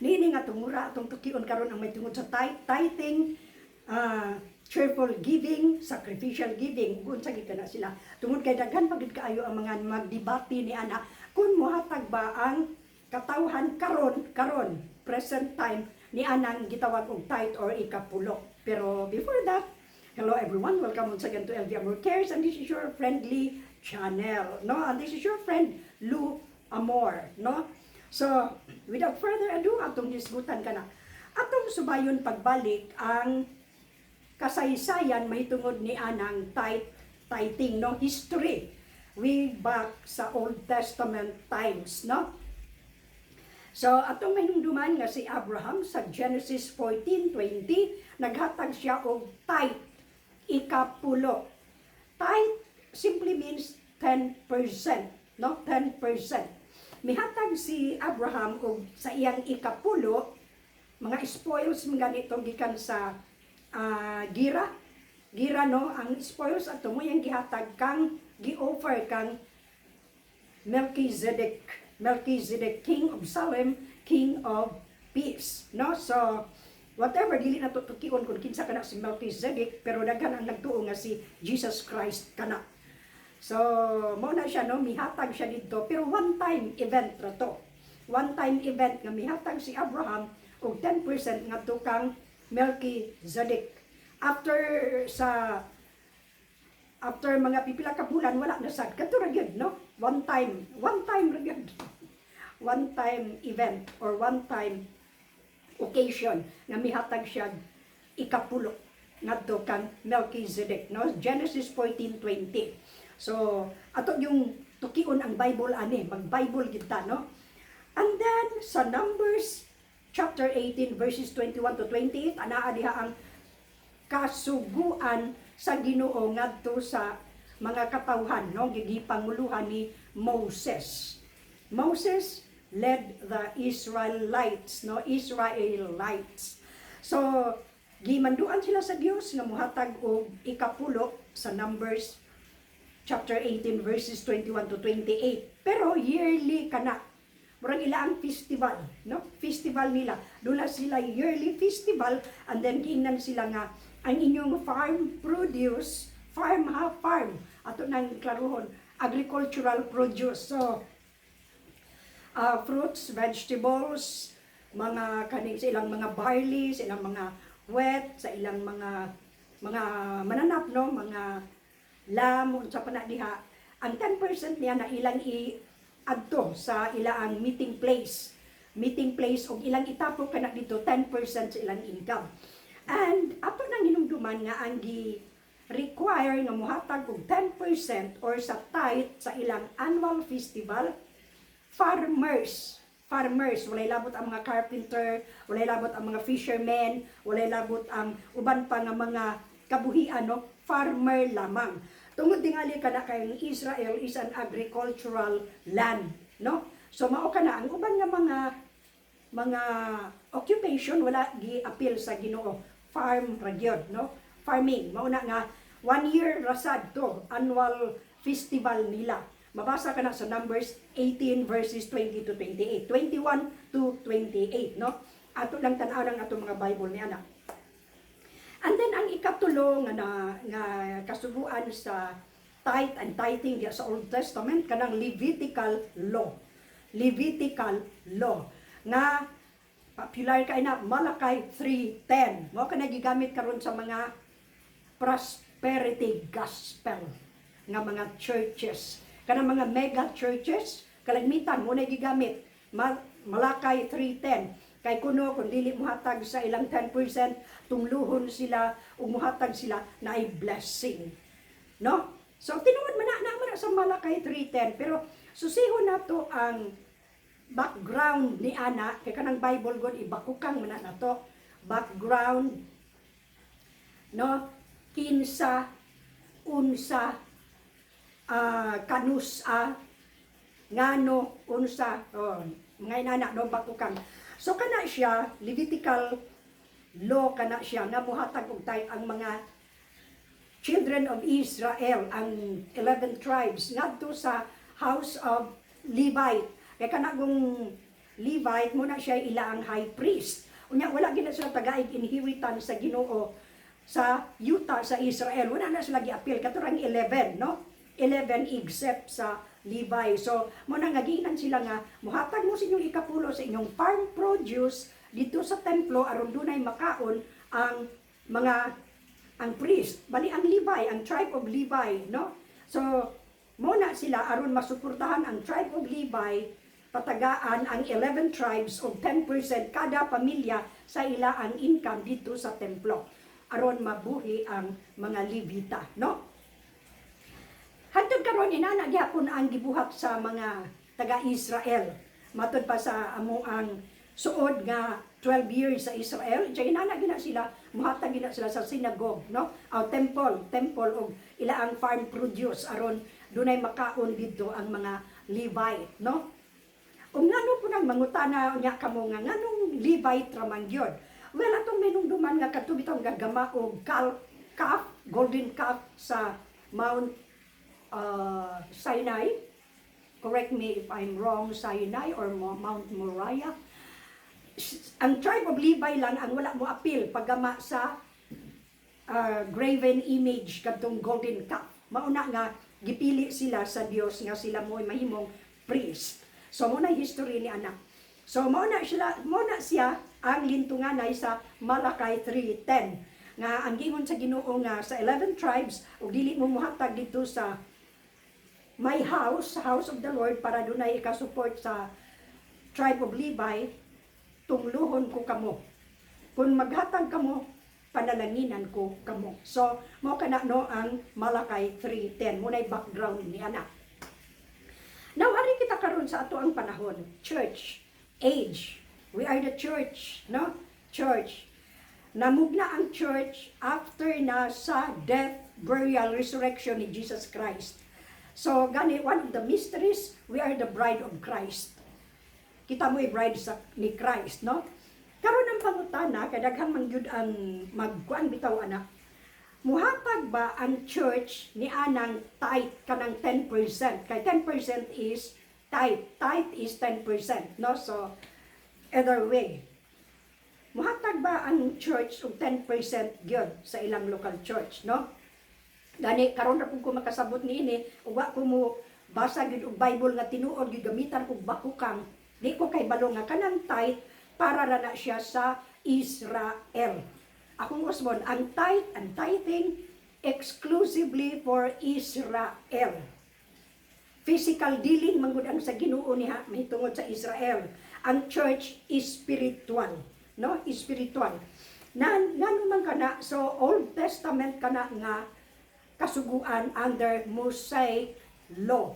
Niini nga tungura atong tukion karon ang may tungod sa tithing, cheerful giving, sacrificial giving, ug unsa gid kana sila. Tungod kay daghan pa gid kaayo ang mga magdebate ni ana kung mohatag ba ang katawhan karon karon present time ni anang gitawag og tithe or ikapulo. Pero before that, hello everyone, welcome once again to LV Amor Cares and this is your friendly channel, no? And this is your friend Lou Amor, no? So, without further ado, atong hisgutan kana. Atong subayon pagbalik ang kasaysayan mahitungod ni anang tithing, no, history way back sa Old Testament times, no? So atong mahinumduman nga si Abraham sa Genesis 14:20, naghatag siya og tithe, ikapulo. Tithe simply means 10%, no? 10%. Mihatag si Abraham og sa iyang ikapulo, mga spoils mga ganito gikan sa gira. Gira, no, ang spoils ato mo yang gihatag kang gi-offer kang Melchizedek. Melchizedek, King of Salem, King of Peace. No? So, whatever, dili na tutukion kung kinsa kana si Melchizedek, pero daghan ang nagtuo nga si Jesus Christ kana. So, mao na siya, no, mihatag siya dito, pero one time event ra to. One time event nga mihatag si Abraham og 10% ngadto kang Melchizedek. After mga pipila ka bulan, wala na sad. Kadto ra gyud, no? One time, one time ra gyud. One time event or one time occasion nga mihatag siya ikapulo ngadto kang Melchizedek, no? Genesis 14:20. So ato yung tukion ang Bible ani, mag-Bible gid ta, no? And then sa Numbers chapter 18 verses 21 to 28, anaa diha ang kasuguan sa Ginoo ngadto sa mga katawhan, no, gipanguluhan ni Moses. Moses led the Israelites, no, Israelites. So gimanduan sila sa Dios nga muhatag og ikapulo sa Numbers chapter 18 verses 21 to 28. Pero yearly kana. Murag ila ang festival, no? Festival nila. Doon na sila yearly festival and then giingnan sila nga ang inyong farm produce, farm ha, farm. Ato nang klaruhon, agricultural produce. So, fruits, vegetables, mga kaning sa ilang mga barley, sa ilang mga wheat, sa ilang mga mananap, no, mga lamb, unsa pa na diha. Ang 10% niya na ilang i-adto sa ilaang meeting place. Meeting place og ilang itapok kana dito 10% sa ilang income. And ato nang hinumduman nga ang gi require nga muhatag og 10% or sa tithe sa ilang annual festival, farmers. Farmers, walay labot ang mga carpenter, walay labot ang mga fishermen, walay labot ang uban pa nga mga kabuhian, no? Farmer lamang. Tungod tingali kana kay ang Israel is an agricultural land, no? So mao kana ang uban nga mga occupation wala gi-appeal sa Ginoo. Farm ra gyud, no? Farming, mao na nga one year rasad to, annual festival nila. Mabasa ka na sa Numbers 18 verses 20 to 28. 21 to 28, no? Ato lang tan-aw ang atong mga Bible ni ana. And then ang ikatulo nga na nga kasuguan sa tithe and tithing diya sa Old Testament, kanang Levitical law. Levitical law nga popular kay na Malachi 3:10. Mao kana gigamit karon sa mga prosperity gospel nga mga churches. Kanang mga mega churches, kalamitan mo na gigamit Malachi 3:10. Kay kuno kung dili muhatag sa ilang 10%, tungluhon sila ug muhatag sila na ay blessing. No? So tinuod man na man na sa Malachi 3:10, pero susihon nato ang background ni ana kay kanang Bible god ibakukang man na nato background, no, kinsa, unsa, kanus-a, ngano, unsa, oh, mga inana, no, bakukang. So kana siya Levitical law, kana siya nga muhatag og tithe ang mga children of Israel, ang 11 tribes, ngadto sa house of Levite. Kay kana kung Levite mo na siya ila ang high priest. Unya wala gid na sila tagaig inheritance sa Ginoo sa yuta sa Israel. Wala na sila giapil katurang 11, no? 11 except sa Levi. So, mo na nga giingnan sila nga muhatag mo sa inyong ikapulo sa inyong farm produce dito sa templo aron dunay makaon ang mga ang priest, bali ang Levi, ang tribe of Levi, no? So, mo na sila aron masuportahan ang tribe of Levi, patagaan ang 11 tribes og 10% kada pamilya sa ila ang income dito sa templo aron mabuhi ang mga Levita, no? Hantod karon, inana gyapon ang gibuhat sa mga taga-Israel. Matod pa sa amo ang suod nga 12 years sa Israel, diya inana gina sila, muhatag gina sila sa synagogue, no? Aw temple, temple og ila ang farm produce aron dunay makaon didto ang mga Levite, no? Ug ngano po nang mangutana unya kamo nga nganong Levite ra man gyud? Well, atong minumduman nga kadto bitong gagama og calf, golden calf sa Mount Sinai. Correct me if I'm wrong, Sinai or Mount Moriah. Ang tribe of Levi lang ang wala mo apil paggama sa graven image kadtong golden calf. Mauna nga gipili sila sa Dios nga sila mo mahimong priest. So mo na history ni anak. So mo na siya ang lintunganay sa Malachi 3:10 nga ang giingon sa Ginoo nga sa 11 tribes, ug dili mo muhatag dito sa my house, house of the Lord, para dunay ika-support sa tribe of Levi, tungluhon ko kamo. Kung maghatag kamo, panalanginan ko kamo. So, mo kana, no, ang Malachi 3:10. Mo na'y background ni anak. Now, ari kita karon sa ato ang panahon, church age. We are the church, no? Church. Namugna ang church after na sa death, burial, resurrection ni Jesus Christ. So, gani, one of the mysteries, we are the bride of Christ. Kita mo bride sa ni Christ, no? Karon ang pangutana, kay daghan man gyud ang magkuan bitaw anak. Muhatag ba ang church ni anang tithe, kanang 10%? Kay 10% is tithe. Tithe is 10%, no? So, either way. Muhatag ba ang church og 10% gyud sa ilang local church, no? Gani karon ra pud ko makasabot niini ug wa ko mo basa gyud og Bible nga tinuod gyud gamitan kog bakukang. Di ko kay balo nga kanang tithe para ra na siya sa Israel. Akong usbon, ang tithe and tithing exclusively for Israel. Physical dealing man gud ang sa Ginoo niha mahitungod sa Israel. Ang church is spiritual, no? Spiritual. Na ngano man kana, so Old Testament kana nga kasuguan under Mosaic law.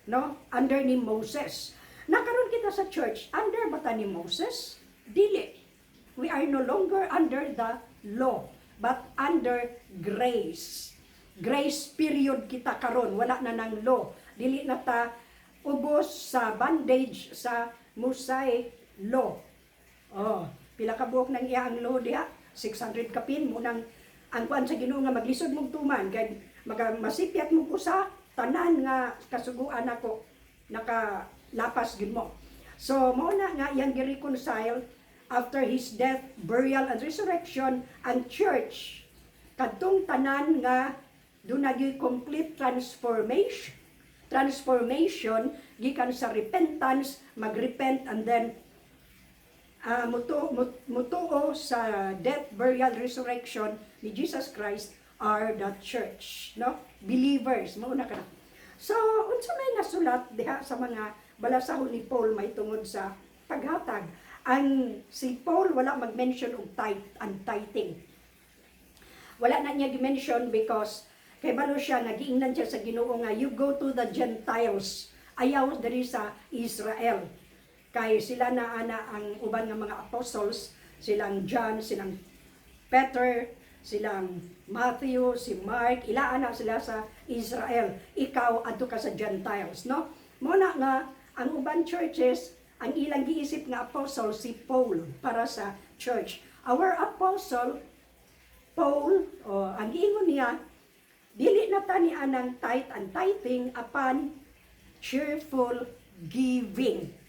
No? Under ni Moses. Nakaron kita sa church, under ba ta ni Moses? Dili. We are no longer under the law, but under grace. Grace period kita karon, wala na ng law. Dili na ta ubos sa bondage sa Mosaic law. Oh, pila ka buok nang iya ang law diha? 600 kapin mo nang ang kuan sa Ginoo nga maglisod mong tuman kay maga masipyat mo ko sa tanan nga kasuguan nako, nakalapas gid mo. So mao na nga iyang gi-reconcile after his death, burial and resurrection ang church, kadtong tanan nga duna gyud complete transformation gikan sa repentance, magrepent and then mutuo sa death, burial, resurrection ni Jesus Christ are the church, no? Believers, mao na kana. So, unsa may nasulat diha sa mga balasahon ni Paul may tungod sa paghatag? Ang si Paul wala mag-mention og tithe and tithing. Wala na niya gi-mention because kay balo siya nga giingnan siya sa Ginoo nga you go to the Gentiles. Ayaw diri sa Israel. Kay sila na ana ang uban nga mga apostles, silang John, silang Peter, silang Matthew, si Mark, ila ana sila sa Israel. Ikaw adto ka sa Gentiles, no? Mo na nga ang uban churches, ang ilang giisip nga apostle si Paul para sa church. Our apostle Paul, oh, ang giingon niya, dili na ta ni anang tithe and tithing apan cheerful giving.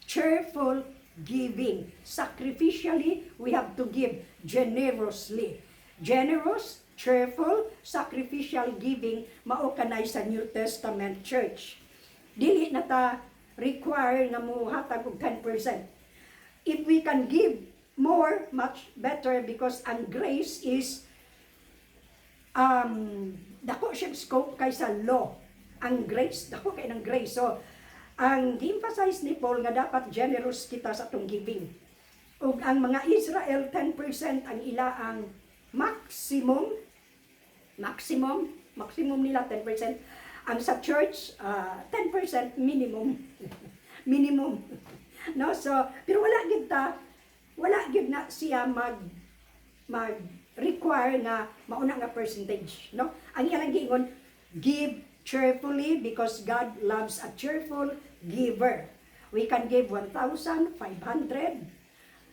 Cheerful giving. Sacrificially, we have to give generously. Generous, cheerful, sacrificial giving, mao kanay sa New Testament church. Dili na ta require nga muhatag og 10%. If we can give more, much better, because ang grace is dako siyang scope kaysa law. Ang grace, dako kay ng grace. So, ang gi-emphasize ni Paul nga dapat generous kita sa atong giving. Ug ang mga Israel, 10% ang ila ang maximum, maximum, maximum nila 10%. Ang sa church, 10% minimum. Minimum. No? So, pero wala gid ta, wala gid na siya mag require nga mauna nga percentage, no? Ang iyang giingon, give cheerfully because God loves a cheerful giver. We can give 1,500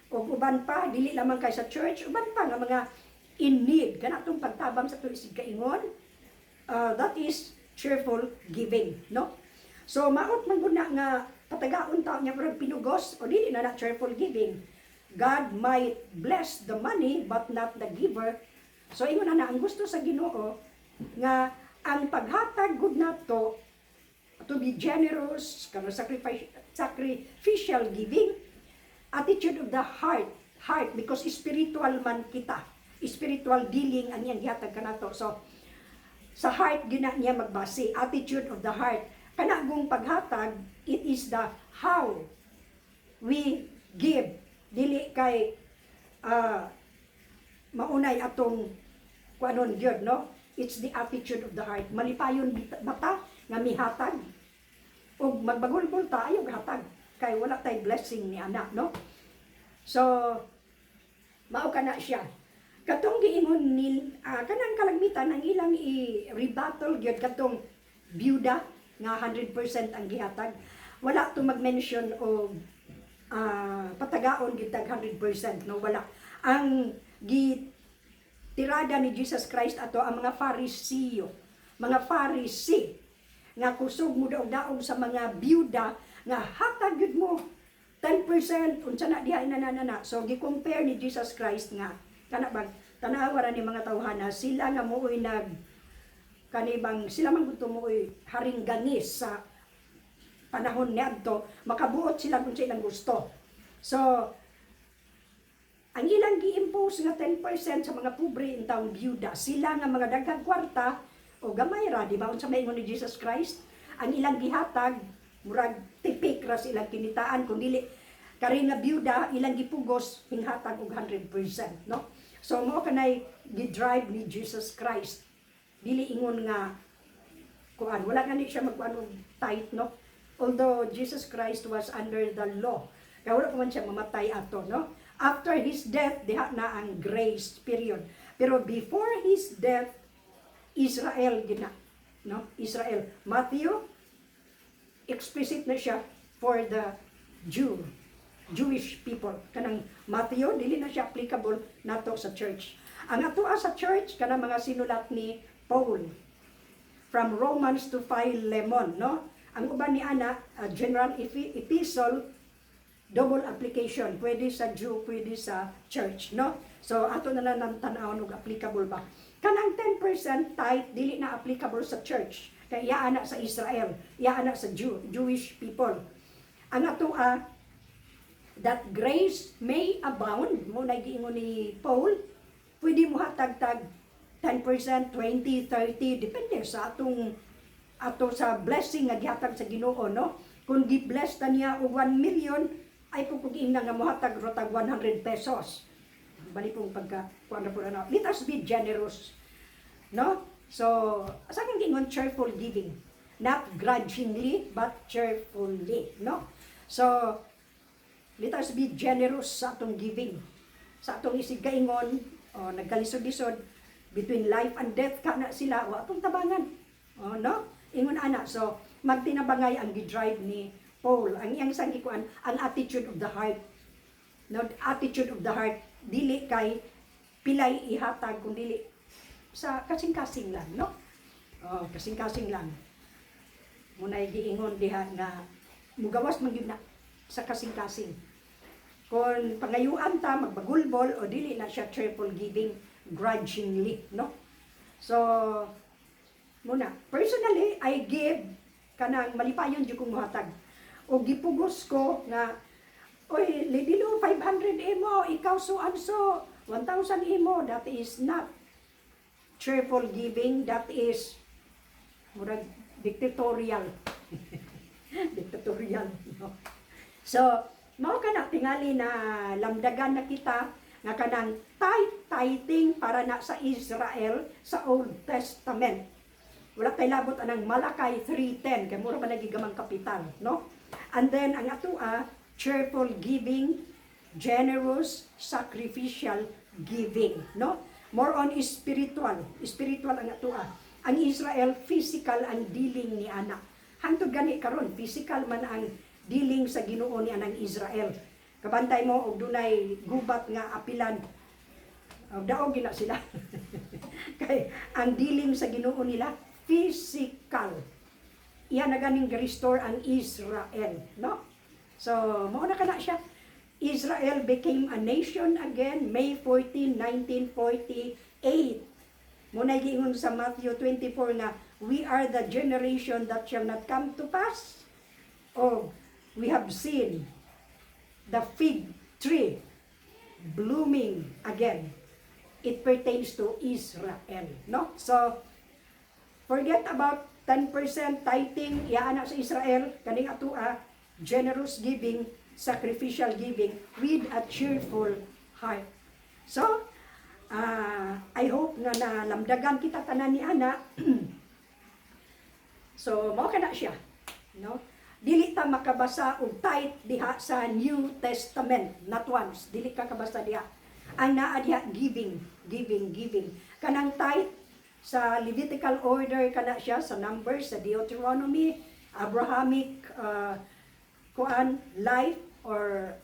ug uban pa, dili lamang kay sa church, uban pa nga mga in need kana tong pagtabang sa tuig kaingon, that is cheerful giving, no? So maot man gud na nga patagaon ta niya murag pinugos o dili na na cheerful giving. God might bless the money but not the giver. So ingon na na ang gusto sa Ginoo nga ang paghatag gud nato, to be generous kana, sacrifice, sacrificial giving, attitude of the heart, heart, because spiritual man kita, spiritual dealing ang iyang gihatag kanato. So sa heart gina niya magbase, attitude of the heart kana gong paghatag. It is the how we give, dili kay maunay atong kuanon gyud, no? It's the attitude of the heart. Malipayon bata nga mihatag ug magbagulbol ta, ayaw hatag kay wala tay blessing ni anak, no? So mao kana siya katong giingon ni kanang kalagmitan ang ilang i-rebuttal gyud katong byuda nga 100% ang gihatag. Wala to mag-mention og patagaon gyud tag 100%, no? Wala. Ang gi tirada ni Jesus Christ ato ang mga Farisiyo, mga Farisi nga kusog mo daog-daog sa mga byuda nga hatag gyud mo 10% unsa na diha na na na na. So gi-compare ni Jesus Christ nga kana bang tanawa ra ni mga tawhana sila nga mooy nag kanibang sila man gud mooy haring gangis sa panahon niadto, makabuot sila kung sa ilang gusto. So ang ilang gi-impose nga 10% sa mga pobre intawong byuda, sila nga mga daghang kwarta o gamay ra, di ba, unsa may ingon ni Jesus Christ? Ang ilang gihatag murag tipik ra sa ilang kinitaan. Kung dili kari nga byuda ilang gipugos hinghatag og 100%, no? So mo kanay gi-drive ni Jesus Christ. Dili ingon nga kuan, wala gani siya magkuan og tithe, no? Although Jesus Christ was under the law, kaya wala pa man siya mamatay ato, no? After his death, diha na ang grace period, pero before his death, Israel gina, no? Israel. Matthew, explicit na siya for the Jewish people. Kanang Matthew, dili na siya applicable nato sa church. Ang atoa sa church kanang mga sinulat ni Paul from Romans to Philemon, no? Ang uban ni ana, general epistle, double application, pwede sa Jew, pwede sa church, no? So ato na lang nang tan-awon og applicable ba. Kanang 10% tithe dili na applicable sa church kay iya ana sa Israel, iya ana sa Jewish people. Ang ato, that grace may abound, mo na giingon ni Paul, pwede mo hatag tag 10%, 20, 30, depende sa atong ato sa blessing nga gihatag sa Ginoo, no? Kung gi-bless ta niya og 1 million, ay kung kung ingna nga mohatag ra tag 100 pesos. Bali pong pagka kuan na po na. Let us be generous. No? So, sa aking giingon, cheerful giving. Not grudgingly, but cheerfully, no? So, let us be generous sa atong giving. Sa atong isig kaingon, o nagkalisod-lisod, between life and death ka na sila, o atong tabangan. O, no? Ingon ana. So, magtinabangay ang gi-drive ni Paul. Ang iyang sanggikuan, ang attitude of the heart. No, attitude of the heart, dili kay pilay ihatag, kung dili sa kasing-kasing lang, no? Oh, kasing-kasing lang. Munay giingon diha nga mugawas man gyud na. sa kasing-kasing. Kung pangayuan ta, magbagulbol, o dili na siya cheerful giving, grudgingly, no? So, muna, personally, I give kanang malipayon jud kong muhatag. O gipugos ko nga, "Oy, Lady Lu, 500 imo, ikaw so and so, 1,000 imo." That is not cheerful giving, that is murag dictatorial. Dictatorial, no? So, mao kana tingali na lamdagan na kita nga kanang tithe, tithing para na sa Israel sa Old Testament. Wala tay labot anang Malachi 3:10 kay mura man nagigamang kapital, no? And then ang atoa, cheerful giving, generous, sacrificial giving, no? More on spiritual, spiritual ang atoa. Ang Israel, physical ang dealing ni ana. Hangtod gani karon, physical man ang dealing sa Ginoo ni anang Israel. Kabantay mo og dunay gubat nga apilan. Og daog gina sila. Kay ang dealing sa Ginoo nila, physical. Iya na ganing restore ang Israel, no? So, mao na kana siya. Israel became a nation again May 14, 1948. Mao na giingon sa Matthew 24 nga we are the generation that shall not come to pass. Oh, we have seen the fig tree blooming again. It pertains to Israel, no? So, forget about 10% tithing, iyaan na sa Israel, kaning atua, generous giving, sacrificial giving with a cheerful heart. So, I hope nga nalamdagan kita tanan ni ana. So, mao kana siya, no? Dili ta makabasa og tithe diha sa New Testament, not once. Dili ka kabasa diha. Ang naa diha, giving, giving, giving. Kanang tithe sa Levitical order kana siya sa Numbers, sa Deuteronomy, Abrahamic kuan life or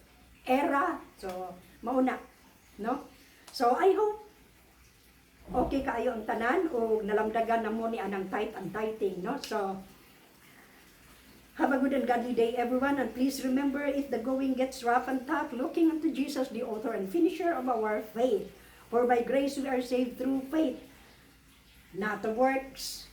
era. So, mauna, no? So, I hope okay kaayo ang tanan o nalamdagan na mo ni anang tithe and tithing, no? So, have a good and godly day, everyone. And please remember, if the going gets rough and tough, looking unto Jesus, the author and finisher of our faith. For by grace we are saved through faith, not of works.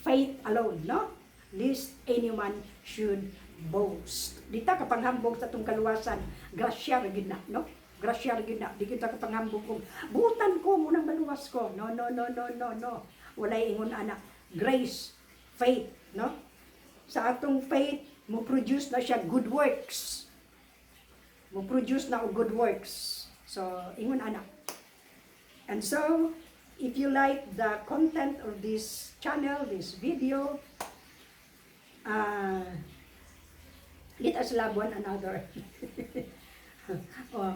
Faith alone, no? Lest anyone should boast. Di ta kapanghambog sa atong kaluwasan. Grasya ra gyud na, no? Grasya ra gyud na. Di kita kapanghambog kung butan ko munang maluwas ko. No, no, no, no, no, no. Walay ingon ana. Grace, faith, no? Sa atong faith, mo produce na siya good works. Mo produce na og good works. So, ingon ana. And so, if you like the content of this channel, this video, let us love one another. Oh,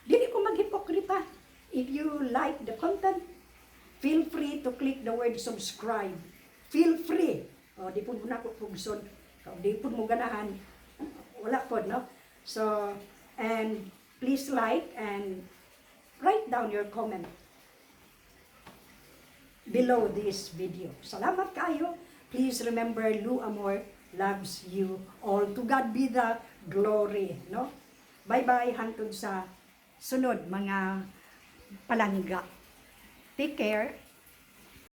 dili ko maghipokrita. If you like the content, feel free to click the word "subscribe." Feel free. Oh, di pud mo na ko pugson. Kung di pud mo ganahan, wala pod, no? So, and please like and write down your comment below this video. Salamat kayo. Please remember, Lou Amor loves you all. To God be the glory, no? Bye-bye hangtod sa sunod, mga palangga. Take care.